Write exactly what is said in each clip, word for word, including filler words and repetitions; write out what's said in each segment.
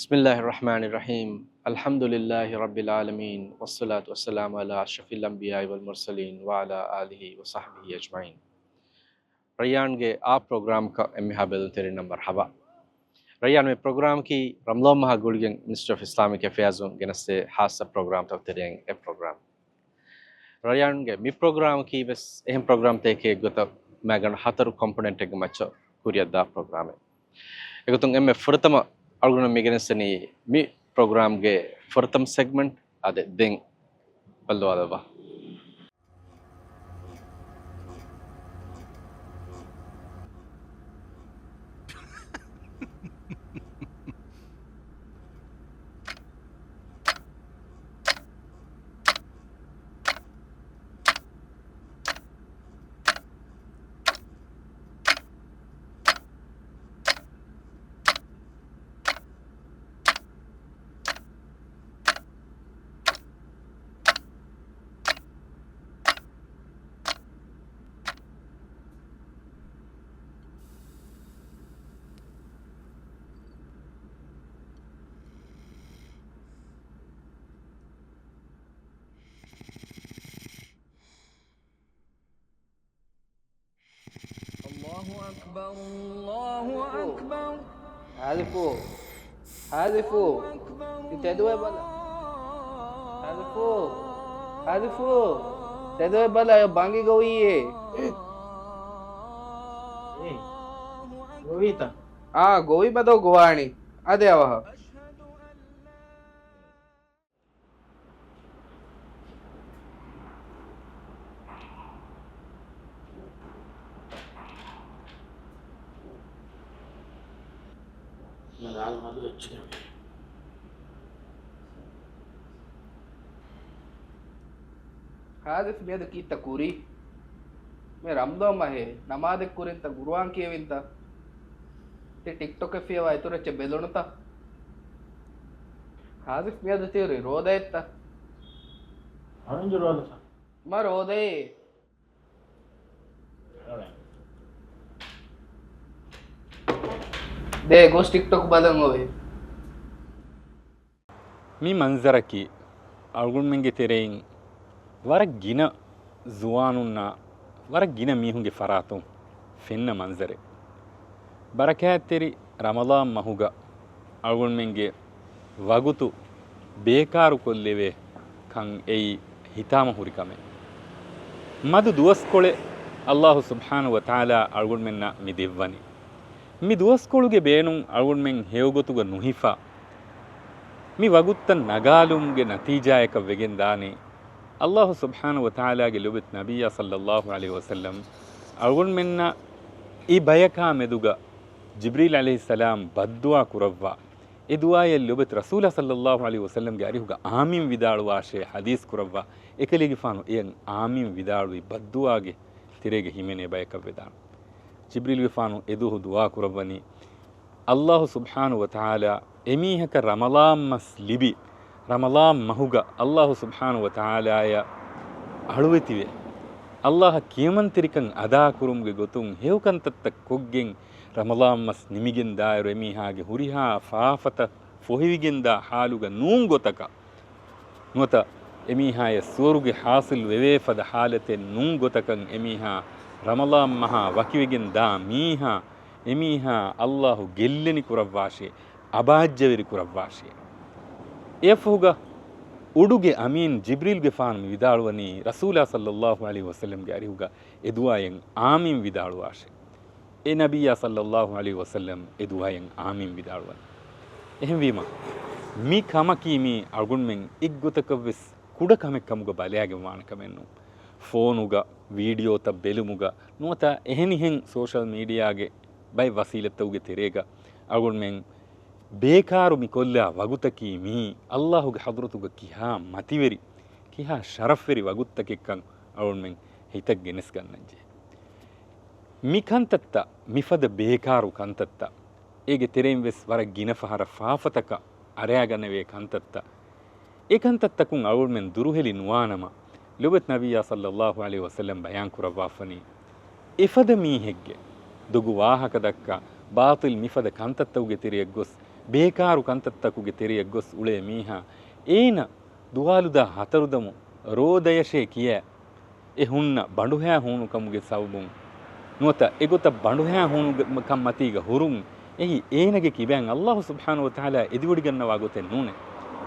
بسم الله الرحمن الرحيم. الحمد لله رب العالمين، والصلاة والسلام على أشرف الأنبياء والمرسلين، وعلى آله وصحبه أجمعين. ރައްޔާންގެ އާ ޕްރޮގްރާމަކަށް އެންމެހާ ބެލުންތެރިންނަށް މަރުޙަބާ. ރައްޔާން، މި ޕްރޮގްރާމަކީ ރަމަޟާން މަހާ ގުޅިގެން މިނިސްޓްރީ އޮފް އިސްލާމިކް އެފެއާޒުން ގެނެސްދޭ ޚާއްޞަ ޕްރޮގްރާމްތައް ތެރެއިން އެއް ޕްރޮގްރާމް. ރަޔާންގެ މި ޕްރޮގްރާމަކީ ވެސް އެހެން ޕްރޮގްރާމްތަކެއް ގޮތަށް މައިގަނޑު ހަތަރު ކޮމްޕޮނެންޓެއްގެ މައްޗަށް ކުރިއަށްދާ ޕްރޮގްރާމެއް. އެގޮތުން އެންމެ ފުރަތަމަ އަޅުގަނޑު މި ގެނެސްދެނީ މި ޕްރޮގްރާމްގެ ފުރަތަމަ ސެގްމެންޓް. އާދެ، ދެން ބައްލަވާލައްވާ. الله أكبر، الله أكبر. ހާދިފު، ހާދިފު، ތި ތެދުވެ ބަލަ. ހާދިފު، ހާދިފު، ތެދުވެ ބަލަ، އެ ބަނގި ގޮވީއޭ. އޭ، ގޮވީތަ؟ އާ، ގޮވީ ބަދޯ ގޮވާނީ. އާދެ އަވަހަށް. ހާދިފް މިއަދު ކީއްތަ ކުރީ؟ މި ރަމްޟާން މަހޭ، ނަމާދެއް ކުރިންތަ، ގުރުއާން ކިޔެވިންތަ؟ ތި ޓިކްޓޮކެއް ފިޔަވާ އިތުރު އެއްޗެއް ބެލުނުތަ؟ ހާދިފް މިއަދު ތިއުރީ ރޯދައެއްތަ؟ އަޅުން ރޯދަތަ؟ މަ ރޯދައޭ. ދޭ ގޮސް ޓިކްޓޮކް ބަލަން އޮވޭ. މި މަންޒަރަކީ އަޅުގަނޑުމެންގެ ތެރެއިން ވަރަށް ގިނަ ޒުވާނުންނާ ވަރަށް ގިނަ މީހުންގެ ފަރާތުން ފެންނަ މަންޒަރެއް. ބަރަކާތްތެރި ރަމަޟާން މަހުގަ އަޅުގަނޑުމެންގެ ވަގުތު ބޭކާރު ކޮށްލެވޭ ކަން އެއީ ހިތާމަ ހުރި ކަމެއް. މަދު ދުވަސްކޮޅެއް އައްލާހު ސުބްޙާނަހު ވަތަޢާލާ އަޅުގަނޑުމެންނަށް މި ދެއްވަނީ. މި ދުވަސްކޮޅުގެ ބޭނުން އަޅުގަނޑުމެން ހެޔޮގޮތުގަ ނުހިފާ، މި ވަގުތުތައް ނަގާލުމުގެ ނަތީޖާޔަކަށް ވެގެން ދާނީ، އައްލާހު ސުބްޙާނަހު ވަތަޢާލާގެ ލޮބެތި ނަބިއްޔާ ޞައްލައްލާހު ޢަލައިހި ވަސައްލަމް އަޅުގަނޑުމެންނަށް އެ ބަޔަކާ މެދުގަ ޖިބްރީލް ޢަލައިހިއްސަލާމް ބައްދުޢާ ކުރައްވާ، އެ ދުޢާއަށް ލޮބެތި ރަސޫލާ ޞައްލައްލާހު ޢަލައިހި ވަސައްލަމްގެ އަރިހުގަ އާމީން ވިދާޅުވާށޭ ޙަދީޘް ކުރައްވާ، އެކަލޭގެފާނު އެޔަށް އާމީން ވިދާޅުވި ބައްދުޢާގެ ތެރޭގަ ހިމެނޭ ބަޔަކަށް ވެދާނެ. ޖިބްރީލްގެފާނު އެދުވަހު ދުޢާ ކުރައްވަނީ، އައްލާހު ސުބްޙާނަހު ވަތަޢާލާ އެމީހަކަށް ރަމަޟާން މަސް ލިބި، ރަމަޟާން މަހުގަ އައްލާހު ސުބްޙާނަހު ވަތަޢާލާޔަށް އަޅުވެތިވެ، އައްލާހަށް ކިޔަމަންތެރިކަން އަދާކުރުމުގެ ގޮތުން ހެޔޮ ކަންތައްތައް ކޮށްގެން ރަމަޟާން މަސް ނިމިގެން ދާއިރު އެމީހާގެ ހުރިހާ ފާފަތައް ފޮހެވިގެންދާ ޙާލުގަ ނޫން ގޮތަކަށް، ނުވަތަ އެމީހާޔަށް ސުވަރުގެ ޙާޞިލް ވެވޭ ފަދަ ޙާލަތެއް ނޫން ގޮތަކަށް އެމީހާ ރަމަޟާން މަހާ ވަކިވެގެން ދާ މީހާ، އެމީހާ އައްލާހު ގެއްލެނި ކުރައްވާށޭ، އަބާއްޖަވެރި ކުރައްވާށޭ. އެއަށްފަހުގަ އުޑުގެ އަމީން ޖިބްރީލްގެފާނު މި ވިދާޅުވަނީ ރަސޫލާ ޞައްލައްލާހު ޢަލައިހި ވަސައްލަމްގެ އަރިހުގަ އެ ދުޢާއަށް އާމީން ވިދާޅުވާށޭ. އެ ނަބިއްޔާ ޞައްލައްލާހު ޢަލައިހި ވަސައްލަމް އެ ދުޢާއަށް އާމީން ވިދާޅުވަނީ. އެހެންވީމަ، މި ކަމަކީ މީ އަޅުގަނޑުމެން އެއްގޮތަކަށްވެސް ކުޑަ ކަމެއް ކަމުގަ ބަލާގެން ވާނެ ކަމެއް ނޫން. ފޯނުގަ ވީޑިއޯތައް ބެލުމުގަ ނުވަތަ އެހެނިހެން ސޯޝަލް މީޑިއާގެ ބައެއް ވަސީލަތްތަކުގެ ތެރޭގަ އަޅުގަނޑުމެން ބޭކާރު މި ކޮށްލާ ވަގުތަކީ މީ އައްލާހުގެ ޙަޟްރަތުގަ ކިހާ މަތިވެރި، ކިހާ ޝަރަފްވެރި ވަގުތުތަކެއްކަން އަޅުގަނޑުމެން ހިތަށް ގެނެސްގަންނަންޖެހޭ. މި ކަންތައްތައް، މިފަދަ ބޭކާރު ކަންތައްތައް، އޭގެ ތެރެއިން ވެސް ވަރަށް ގިނަ ފަހަރަށް ފާފަތަކަށް އަރައިގަނެވޭ ކަންތައްތައް، އެ ކަންތައްތަކުން އަޅުގަނޑުމެން ދުރުހެލި ނުވާނަމަ، ލޮބެތި ނަބިއްޔާ ޞައްލައްލާހު ޢަލައިހި ވަސައްލަމް ބަޔާން ކުރައްވާފަނީ، އެފަދަ މީހެއްގެ ދޮގު ވާހަކަ ދައްކާ، ބާޠިލް މިފަދަ ކަންތައްތަކުގެ ތެރެއަށް ގޮސް، ބޭކާރު ކަންތައްތަކުގެ ތެރެޔަށް ގޮސް އުޅޭ މީހާ، އޭނަ ދުވާލުދާ ހަތަރުދަމު ރޯދަޔަށޭ ކިޔާ، އެ ހުންނަ ބަނޑުހައި ހޫނުކަމުގެ ސަބަބުން ނުވަތަ އެގޮތަށް ބަނޑުހައި ހޫނު ކަން މަތީގަ ހުރުން އެހި އޭނަގެ ކިބައިން އައްލާހު ސުބްޙާނަހު ވަތަޢާލާ އެދިވޮޑިގަންނަވާ ގޮތެއް ނޫނޭ.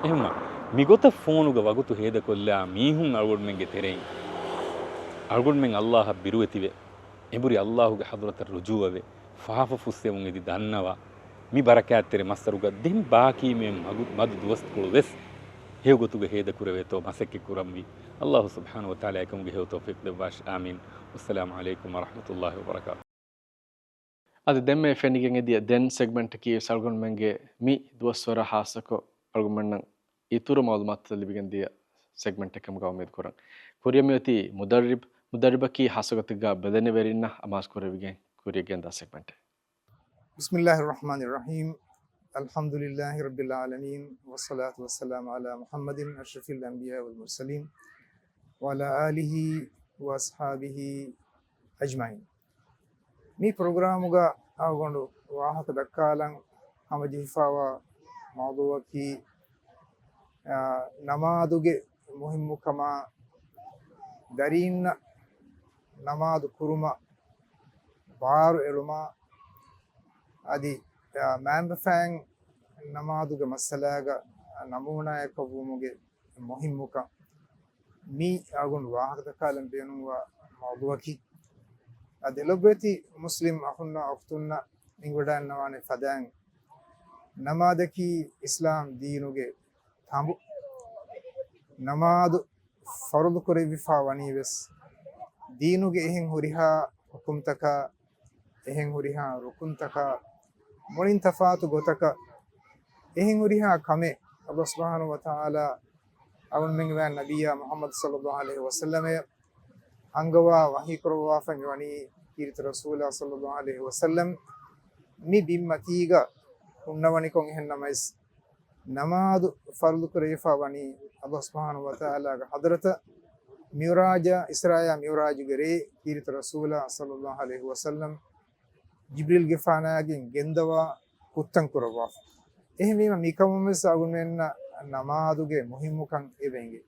އެހެންމަ މިގޮތަށް ފޯނުގަ ވަގުތު ހޭދަކޮށްލާ މީހުން އަޅުގަނޑުމެންގެ ތެރެއިން. އަޅުގަނޑުމެން އައްލާހަށް ބިރުވެތިވެ، އެނބުރި އައްލާހުގެ ޙަޟްރަތަށް ރުޖޫޢަވެ، ފާފަ ފުއްސެވުން އެދި ދަންނަވާ، މި ބަރަކާތްތެރި މައްސަރުގަ ދެން ބާކީ މި މަގު-، މަދު ދުވަސްކޮޅު ވެސް ހެޔޮގޮތުގަ ހޭދަކުރެވޭތޯ މަސައްކަތް ކުރަންވީ. އައްލާހު ސުބްޙާނަހު ވަތަޢާލާ އެކަމުގެ ހެޔޮ ތައުފީޤު ދެއްވާށި. އާމީން. ވައްސަލާމު ޢަލައިކުމް ވަރަޙްމަތުﷲި ވަބަރަކާތުހު. އަދި ދެންމެ ފެނިގެން އެދިޔަ ދެން ސެގްމެންޓަކީ ވެސް އަޅުގަނޑުމެންގެ މި ދުވަސްވަރަށް ޚާއްޞަކޮށް އަޅުގަނޑުމެންނަށް އިތުރު މަޢުލޫމާތުތައް ލިބިގެން ދިޔަ ސެގްމެންޓެއް ކަމުގަ އުއްމީދު ކުރަން. ކުރިއަށް މިއޮތީ މުދައްރިބް، މުދައްރިބަކީ ޚާއްޞަގޮތެއްގަ ބެލެނިވެރިންނަށް އަމާޒު ކުރެވިގެން ކުރިއަށް ގެންދާ ސެގްމެންޓެއް. بسم الله الرحمن الرحيم. الحمد لله رب العالمين، والصلاة والسلام على محمد أشرف الأنبياء والمرسلين، وعلى آله وأصحابه أجمعين. މި ޕްރޮގްރާމުގަ އަޅުގަނޑު ވާހަކަ ދައްކާލަން ހަމަޖެހިފައިވާ މައުޟޫޢަކީ، އާ، ނަމާދުގެ މުހިއްމުކަމާ، ދަރީންނަށް ނަމާދު ކުރުމަށް ބާރު އެޅުމާ، އަދި، އާ، މައިންބަފައިން ނަމާދުގެ މައްސަލާގަ ނަމޫނާއަކަށް ވުމުގެ މުހިއްމުކަން މި އަޅުގަނޑު ވާހަކަ ދައްކާލަން ބޭނުންވާ މައުޟޫޢަކީ. އަދި ލޮބުވެތި މުސްލިމް އަޚުންނާ އުޚްތުންނަށް އެނގިވަޑައިގަންނަވާނެ ފަދައިން، ނަމާދަކީ އިސްލާމް ދީނުގެ ތަނބު. ނަމާދު ފަރުޟު ކުރެވިފަ ވަނީ ވެސް، ދީނުގެ އެހެން ހުރިހާ ޙުކުމްތަކާ، އެހެން ހުރިހާ ރުކުންތަކާ، މުޅިން ތަފާތު ގޮތަކަށް، އެހެން ހުރިހާ ކަމެއް އައްލާހު ސުބްޙާނަހު ވަތަޢާލާ އަޅުގަނޑުމެންގެ މާތް ނަބިއްޔާ މުޙައްމަދު ޞައްލައްލާހު ޢަލައިހި ވަސައްލަމަށް އަންގަވާ ވަޙީ ކުރައްވާފަ މިވަނީ ކީރިތި ރަސޫލާ ޞައްލައްލާހު ޢަލައިހި ވަސައްލަމް މި ބިންމަތީގަ ހުންނަވަނިކޮށް. އެހެންނަމަވެސް، ނަމާދު ފަރުޟު ކުރެވިފަ ވަނީ އައްލާހު ސުބްޙާނަހު ވަތަޢާލާގެ ޙަޟްރަތަށް މިޢުރާޖާ، އިސްރާއާ މިޢުރާޖުގެ ރޭ ކީރިތި ރަސޫލާ ޞައްލައްލާހު ޢަލައިހި ވަސައްލަމް ޖިބްރީލްގެފާނާގެން ގެންދަވާ ހުއްޓަން ކުރައްވާފަ. އެހެންވީމަ، މިކަމުން ވެސް އަޅުގަނޑުމެންނަށް ނަމާދުގެ މުހިއްމުކަން އެބަ އެނގޭ.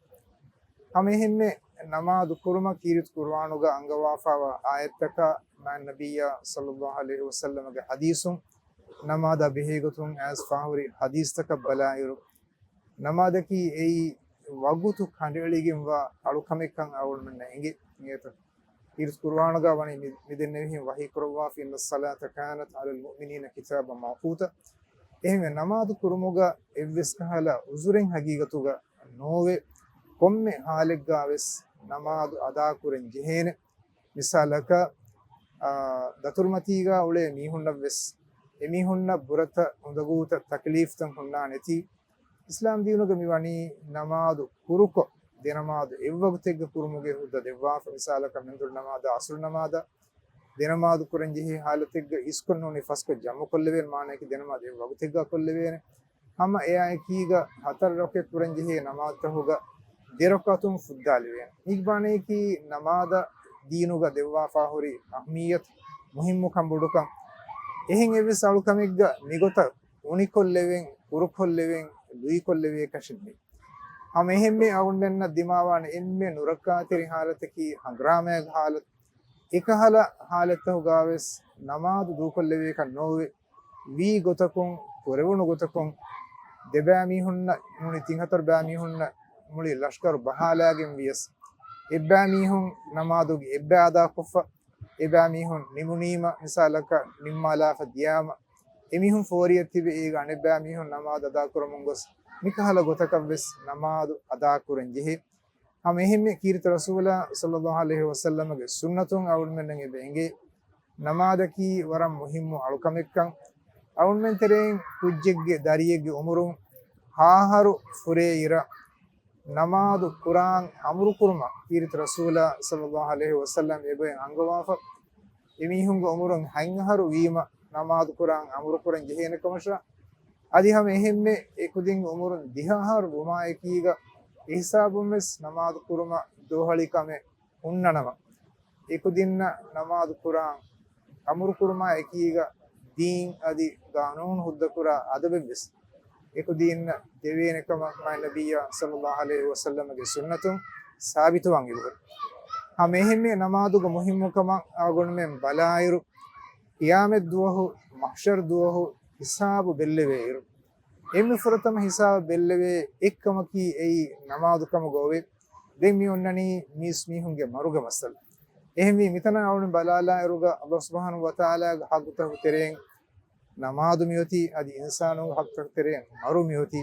ހަމަ އެހެންމެ ނަމާދު ކުރުމަށް ކީރިތި ޤުރުއާނުގަ އަންގަވާފައިވާ އާޔަތްތަކާ މާތް ނަބިއްޔާ ޞައްލައްލާހު ޢަލައިހި ވަސައްލަމަގެ ޙަދީޘުން ނަމާދާ ބެހޭގޮތުން އައިސް ފާހުރި ޙަދީޘްތަކަށް ބަލާއިރު، ނަމާދަކީ އެއީ ވަގުތު ކަނޑައެޅިގެންވާ އަޅުކަމެއްކަން އަޅުގަނޑުމެންނަށް އެނގޭ. އިރުސް ޤުރުއާނުގަ ވަނީ މި-، މިދެންނެވިހެން ވަޙީ ކުރައްވާފި، إن الصلاة كانت على المؤمنين كتابا موقوتا. އެހެންވެ، ނަމާދު ކުރުމުގަ އެއްވެސް ކަހަލަ ޢުޛުރެއް ހަގީގަތުގަ ނޯވެ، ކޮންމެ ޙާލެއްގަ ވެސް ނަމާދު އަދާކުރަން ޖެހޭނެ. މިސާލަކަށް، އާ، ދަތުރުމަތީގަ އުޅޭ މީހުންނަށް ވެސް، އެމީހުންނަށް ބުރަތައް، އުނދަގޫތައް، ތަކްލީފްތައް ހުންނާނެތީ، އިސްލާމް ދީނުގަ މިވަނީ ނަމާދު ކުރުކޮށް، ދެނަމާދު އެއްވަގުތެއްގަ ކުރުމުގެ ހުއްދަ ދެއްވާފަ. މިސާލަކަށް، މެންދުރު ނަމާދާ އަސުރު ނަމާދަށް ދެނަމާދު ކުރަންޖެހޭ ޙާލަތެއްގަ އިސްކޮށް ނޫނީ ފަސްކޮށް ޖަމްޢުކޮށްލެވޭނެ، މާނައަކީ ދެނަމާދު އެއްވަގުތެއްގަ ކޮށްލެވޭނެ. ހަމަ އެއާއެކީގަ ހަތަރު ރަކުޢަތް ކުރަންޖެހޭ ނަމާދުތަކުގަ ދެ ރަކުޢަތުން ފުއްދާލެވޭނެ. މީގެ މާނައަކީ ނަމާދަށް ދީނުގަ ދެއްވާފާހުރި އަހްމިއްޔަތު، މުހިއްމުކަން، ބޮޑުކަން. އެހެން އެއްވެސް އަޅުކަމެއްގަ މިގޮތަށް އުނިކޮށްލެވެން، ކުރުކޮށްލެވެން، ލުއިކޮށްލެވޭކަށެއް ނެތް. ހަމަ އެހެންމެ އަޅުގަނޑުމެންނަށް ދިމާވާނެ އެންމެ ނުރައްކާތެރި ޙާލަތަކީ ހަނގުރާމައިގެ ޙާލަތު. އެކަހަލަ ޙާލަތްތަކުގަވެސް ނަމާދު ދޫކޮށްލެވޭކަށް ނޯވެ، ވީ ގޮތަކުން، ކުރެވުނު ގޮތަކުން، ދެބައިމީހުންނަށް ނޫނީ ތިން ހަތަރު ބައިމީހުންނަށް މުޅި ލަޝްކަރު ބަހާލާގެން ވިޔަސް، އެއްބައިމީހުން ނަމާދުގެ އެއްބައި އަދާކޮށްފަ، އެބައިމީހުން ނިމުނީމަ، މިސާލަކަށް ނިންމާލާފަ ދިޔާމަ، އެމީހުން ފޯރިއަށް ތިބެ އޭގަ އަނެއްބައިމީހުން ނަމާދު އަދާކުރަމުން ގޮސް، މިކަހަލަ ގޮތަކަށްވެސް ނަމާދު އަދާކުރަން ޖެހޭ. ހަމަ އެހެންމެ ކީރިތި ރަސޫލާ ޞައްލައްލާހު ޢަލައިހި ވަސައްލަމަގެ ސުންނަތުން އަޅުގަނޑުމެންނަށް އެބަ އެނގޭ، ނަމާދަކީ ވަރަށް މުހިއްމު އަޅުކަމެއްކަން. އަޅުގަނޑުމެން ތެރެއިން ކުއްޖެއްގެ ދަރިއެއްގެ އުމުރުން ހަ އަހަރު ފުރޭ އިރަށް ނަމާދު ކުރާން އަމުރު ކުރުމަށް ކީރިތި ރަސޫލާ ޞައްލައްލާހު ޢަލައިހި ވަސައްލަމް އެބައިން އަންގަވާފަ. އެމީހުންގެ އުމުރުން ހަތް އަހަރު ވީމަ ނަމާދު ކުރާން އަމުރު ކުރަން ޖެހޭނެ ކަމަށާ، އަދި ހަމަ އެހެންމެ އެކުދިން އުމުރުން ދިހަ އަހަރު ވުމާއެކީގަ އެހިސާބުން ވެސް ނަމާދު ކުރުމަށް ދޯހަޅި ކަމެއް ހުންނަނަމަ، އެކުދިންނަށް ނަމާދު ކުރާން އަމުރު ކުރުމާ އެކީގަ ދީން އަދި ގާނޫނު ހުއްދަކުރާ އަދަބެއްވެސް އެކުދީންނަށް ދެވޭނެ ކަމަށް މާތް ނަބިއްޔާ ޞައްލައްލާހު ޢަލައިހި ވަސައްލަމަގެ ސުންނަތުން ސާބިތުވާން އިވުރެ. ހަމަ އެހެންމެ ނަމާދުގެ މުހިއްމުކަމަށް އަޅުގަނޑުމެން ބަލާއިރު، ޤިޔާމަތް ދުވަހު، މަޙްޝަރު ދުވަހު ހިސާބު ބެއްލެވޭއިރު، އެންމެ ފުރަތަމަ ހިސާބު ބެއްލެވޭ އެއްކަމަކީ އެއީ ނަމާދު ކަމުގަ އޮވޭ. ދެން މި އޮންނަނީ މީސް މީހުންގެ މަރުގެ މައްސަލަ. އެހެންވީ މިތަނަށް އަޅުން ބަލާލާއިރުގަ ﷲ ސުބްޙާނަހޫ ވަތަޢާލާގެ ޙައްޤުތަކު ތެރެއިން ނަމާދު މިއޮތީ، އަދި އިންސާނުންގެ ޙައްޤުތަކު ތެރެއިން މަރު މިއޮތީ.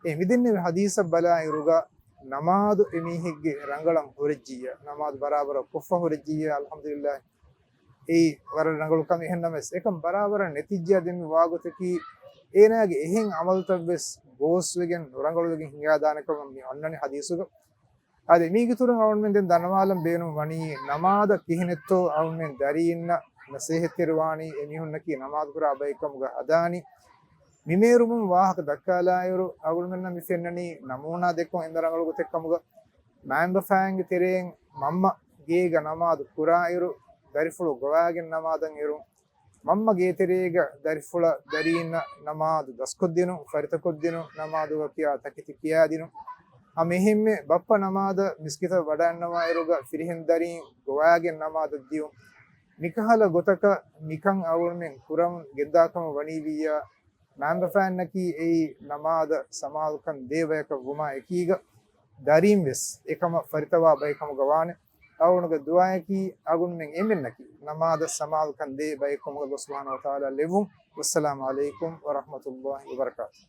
އެ މިދެންނެވި ޙަދީޘަށް ބަލާއިރުގަ ނަމާދު އެމީހެއްގެ ރަނގަޅަށް ހުރެއްޖިއްޔާ، ނަމާދު ބަރާބަރަށް ކޮށްފަ ހުރެއްޖިއްޔާ، އަލްޙަމްދުލިއްލާހި، އެއީ ވަރަށް ރަނގަޅު ކަމެއް. އެހެންނަމަވެސް، އެކަން ބަރާބަރަށް ނެތިއްޖާ ދެން ވާގޮތަކީ، އޭނާގެ އެހެން ޢަމަލުތައްވެސް ގޯސްވެގެން ނުރަނގަޅުވެގެން ހިނގާދާނެ ކަމަށް މި އޮންނަނީ ޙަދީޘުގަ. އަދި މީގެ އިތުރުން އަޅުމެން ދެން ދަންނަވާލަން ބޭނުން ވަނީ، ނަމާދަށް ކިހިނެއްތޯ އަޅުމެން ދަރީންނަށް ނަސޭހަތްތެރިވާނީ، އެމީހުންނަކީ ނަމާދު ކުރާ ބައެއް ކަމުގަ ހަދާނީ. މި މޭރުމުން ވާހަކަ ދައްކާލާއިރު، އަޅުމެންނަށް މި ފެންނަނީ ނަމޫނާ ދެއްކުން އެންމެ ރަނގަޅު ގޮތެއް ކަމުގަ. މައިންބަފައިންގެ ތެރެއިން މަންމަ ގޭގަ ނަމާދު ކުރާއިރު، ދަރިފުޅު ގޮވާގެން ނަމާދަށް އެރުން. މަންމަ ގޭތެރޭގަ ދަރިފުޅަށް ދަރީންނަށް ނަމާދު ދަސްކޮށްދިނުން، ފަރިތަކޮށްދިނުން، ނަމާދުގަ ކިޔާ ތަކެތި ކިޔާދިނުން. ހަމަ އެހެންމެ ބައްޕަ ނަމާދަށް މިސްކިތަށް ވަޑައިންނަވާއިރުގަ ފިރިހެން ދަރީން ގޮވާގެން ނަމާދަށް ދިޔުން. މިކަހަލަ ގޮތަކަށް މިކަން އަޅުމެން ކުރަމުން ގެންދާކަމަށް ވަނީވިއްޔާ، މައިންބަފައިންނަކީ އެއީ ނަމާދަށް ސަމާލުކަން ދޭ ބަޔަކަށް ވުމާ އެކީގަ، ދަރީން ވެސް އެކަމަށް ފަރިތަވާ ބައެއް ކަމުގަ ވާނެ. އަޅުގަނޑުގެ ދުޢާއަކީ އަޅުގަނޑުމެން އެންމެންނަކީ ނަމާދަށް ސަމާލުކަން ދޭ ބައެއް ކަމުގަ ﷲ ސުބްޙާނަހޫ ވަތަޢާލާ ލެއްވުން. ވައްސަލާމު ޢަލައިކުމް ވަރަޙްމަތުﷲި ވަބަރަކާތުހު.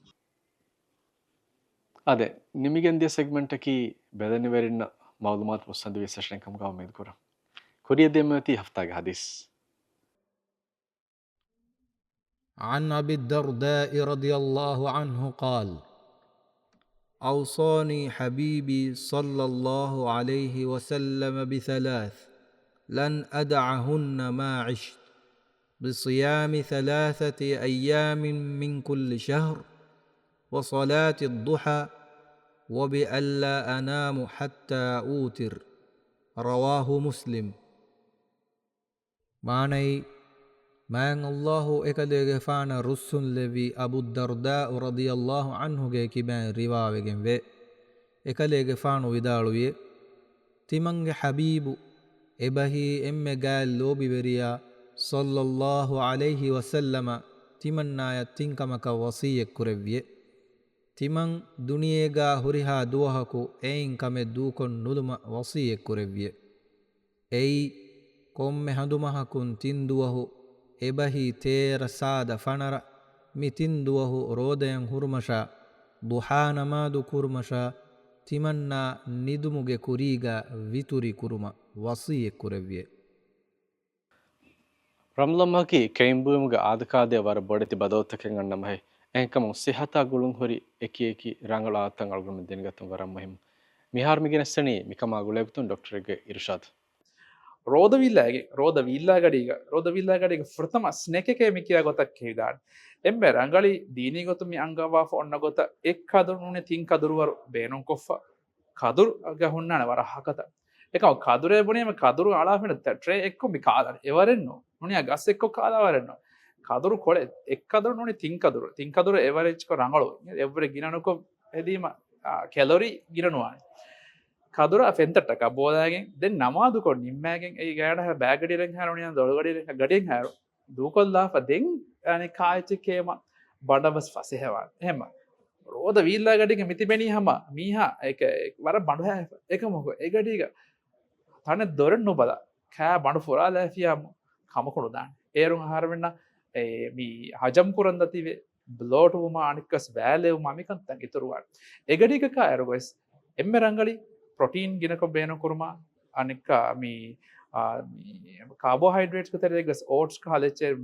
އާދެ، ނިމިގެން ދިޔަ ސެގްމަންޓަކީ ބެލެނިވެރިންނަށް މަޢުލޫމާތު މުއްސަނދިވެސް އަށް ކަމުގަ އުއްމީދު ކުރަން. ކުރިއަށް ދިޔަ މިއޮތީ ހަފްތާގެ ޙަދީޘް. عن أبي الدرداء رضي الله عنه قال: أوصاني حبيبي صلى الله عليه وسلم بثلاث لن أدعهن ما عشت، بصيام ثلاثة أيام من كل شهر، وصلاة الضحى، وبألا أنام حتى أوتر. رواه مسلم. މާނައީ، މާތް ﷲ އެކަލޭގެފާނަށް ރުއްސުންލެއްވި އަބުއްދަރްދާއު ރަޟިޔަﷲ ޢަންހުގެ ކިބައިން ރިވާވެގެންވޭ. އެކަލޭގެފާނު ވިދާޅުވިއެވެ. ތިމަންގެ ޙަބީބު އެބަހީ އެންމެ ގާތް ލޯބިވެރިޔާ ޞައްލައްލާހު ޢަލައިހި ވަސައްލަމަ ތިމަންނާޔަށް ތިން ކަމަކަށް ވަޞިއްޔަތް ކުރެއްވިއެވެ. ތިމަން ދުނިޔޭގާ ހުރިހާ ދުވަހަކު އެއިން ކަމެއް ދޫކޮށް ނުލުމަށް ވަޞިއްޔަތް ކުރެއްވިއެވެ. އެއީ، ކޮންމެ ހަނދުމަހަކުން ތިން ދުވަހު އެބަހީ ތޭރަ ސާދަ ފަނަރަ، މި ތިން ދުވަހު ރޯދަޔަށް ހުރުމަށާ، ޟުޙާ ނަމާދު ކުރުމަށާ، ތިމަންނާ ނިދުމުގެ ކުރީގާ ވިތުރި ކުރުމަށް ވަޞިއްޔަތް ކުރެއްވިއެވެ. ރަމަޟާން މަހަކީ ކެއިންބުއިމުގެ އާދަކާދަޔަށް ވަރަށް ބޮޑެތި ބަދަލުތަކެއް އަންނަ މަހެއް. އެހެންކަމުން ސިއްހަތާ ގުޅުންހުރި އެކިއެކި ރަނގަޅު އާދަތައް އަޅުގަނޑުމެން ދެނެގަތުން ވަރަށް މުހިއްމު. މިހާރު މި ގެނެސްދެނީ މިކަމާ ގުޅޭގޮތުން ޑޮކްޓަރެއްގެ އިރުޝާދު. ރޯދަ ވީއްލާގެ، ރޯދަ ވީއްލާގަޑީގަ، ރޯދަ ވީއްލާގަޑީގަ ފުރަތަމަ ސްނެކެކޭ މި ކިޔާ ގޮތަށް ކެހިދާނެ. އެންމެ ރަނގަޅީ ދީނީ ގޮތުން މި އަންގަވާފަ އޮންނަ ގޮތަށް އެއް ކަދުރު ނޫނީ ތިން ކަދުރުވަރު ބޭނުންކޮށްފަ. ކަދުރުގަ ހުންނާނެ ވަރަށް ހަކަތަ. އެކަމަ ކަދުރޭ ބުނީމަ ކަދުރު އަޅާފިނަ ތަ-، ޓްރޭ އެއްކޮށް މި ކާލާނެ. އެވަރެއް ނޫން. ނޫނިޔާ ގަސް އެއްކޮށް ކާލާ ވަރެއް ނޫން. ކަދުރު ކޮޅެއް، އެއް ކަދުރު ނޫނީ ތިން ކަދުރު. ތިން ކަދުރު އެވަރެޖްކޮށް ރަނގަޅު. އެއްވަރެއް ގިނަ ނުކޮށް ހެދީމަ، އާ، ކެލޮރީ ގިނަ ނުވާނެ. ކަދުރާ ފެންތައްޓަކާ ބޯލާގެން، ދެން ނަމާދުކޮށް ނިންމާގެން އެއީ ގާތްގަނޑަކަށް ބައިގަޑިއިރެއްހާ ނޫނިޔާ ދޮޅުގަޑިއިރެއްހާ ގަޑިއެއްހާއިރު ދޫކޮށްލާފަ ދެން އަނެއްކާ އެއްޗެއް ކޭމަ ބަނޑަށް ވެސް ފަސޭހަވާނެ. އެހެންމަ ރޯދަ ވީއްލާގަޑީގަ މިތިބެނީ ހަމަ މީހާ އެކަ-، އެ-، ވަރަށް ބަނޑުހައިފަ. އެކަމަކު އެގަޑީގަ ތަނެއް ދޮރެއް ނުބަލާ ކާ ބަނޑު ފުރާލާފިޔާމު ކަމަކު ނުދާނެ. އޭރުން އަހަރެމެންނަށް އެ މި ހަޖަމް ކުރަން ދަތިވެ، ބްލޯޓް ވުމާ އަނެއްކަސް ބައިލެވުމާ މިކަންތައް އިތުރުވާނެ. އެގަޑީގަކާ އޭރު ގޮސް އެންމެ ރަނގަޅީ ޕްރޮޓީން ގިނަކޮށް ބޭނުން ކުރުމާ، އަނެއްކާ މި، އާ، މި ކާބޯހައިޑްރޭޓްސްގެ ތެރޭގަސް އޯޓްސް ކަހަލަ އެއްޗެއް،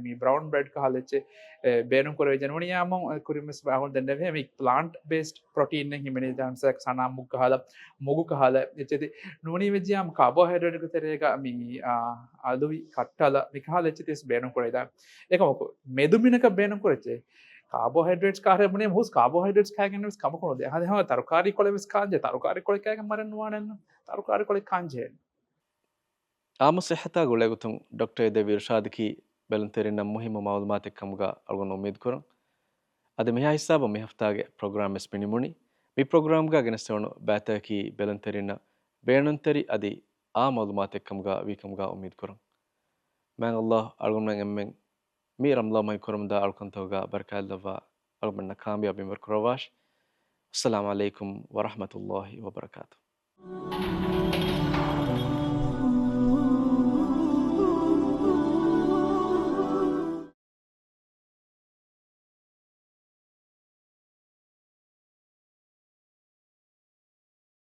މި ބްރައުން ބްރެޑް ކަހަލަ އެއްޗެއް، އެ، ބޭނުން ކުރެވިއްޖެ ނޫނިޔާމު ކުރިންވެސް ވާހުން ދެންނެވި މި ޕްލާންޓް ބޭސްޑް ޕްރޮޓީން ހިމެނި ދާންސަ ސަނާ މުގު ކަހަލަ، މުގު ކަހަލަ އެއްޗެތި ނޫނީ ވެއްޖިޔާމު ކާބޯހައިޑްރޭޓްގެ ތެރޭގަ މި، އާ، އަލުވި ކައްޓަލަ މި ކަހަލަ އެއްޗެތި ވެސް ބޭނުން ކުރެވިދާނެ. އެކަމަކު މެދުމިނަކަށް ބޭނުން ކުރެއްޗޭ. ކާބޯހައިޑްރޭޓްސް ކާހެއް ބުނީމަ ހުސް ކާބޯހައިޑްރޭޓްސް ކާގެން ވެސް ކަމަކު ނުދޭ. އަދި ހަމަ ތަރުކާރީ ކޮޅެއް ވެސް ކާންޖެ. ތަރުކާރީ ކޮޅެއް ކާގެން މަރެއް ނުވާނެއްނު. ތަރުކާރީ ކޮޅެއް ކާންޖެހޭނެ. އާއްމު ސިއްހަތާ ގުޅޭގޮތުން ޑޮކްޓަރ އެދެވި އިރުޝާދަކީ ބެލުންތެރިންނަށް މުހިއްމު މައުލޫމާތެއް ކަމުގަ އަޅުގަނޑު އުއްމީދު ކުރަން. އަދި މިހާ ހިސާބަށް މި ހަފްތާގެ ޕްރޮގްރާމް ވެސް މި ނިމުނީ. މި ޕްރޮގްރާމްގަ ގެނެސްދެވުނު ބައިތަކަކީ ބެލުންތެރިންނަށް ބޭނުންތެރި އަދި އާ މައުލޫމާތެއް ކަމުގަ ވީ ކަމުގަ އުއްމީދު ކުރަން. މާތް ﷲ އަޅުގަނޑުމެން އެންމެން މި ރަމަޟާން މަހި ކުރަމުންދާ އަޅުކަންތަކުގަ ބަރަކާތްލައްވާ، އަޅުގަނޑަށް ކާމިޔާބު މިވަރު ކުރައްވާށި. އައްސަލާމު ޢަލައިކުމް ވަރަޙްމަތުﷲި ވަބަރަކާތުހު.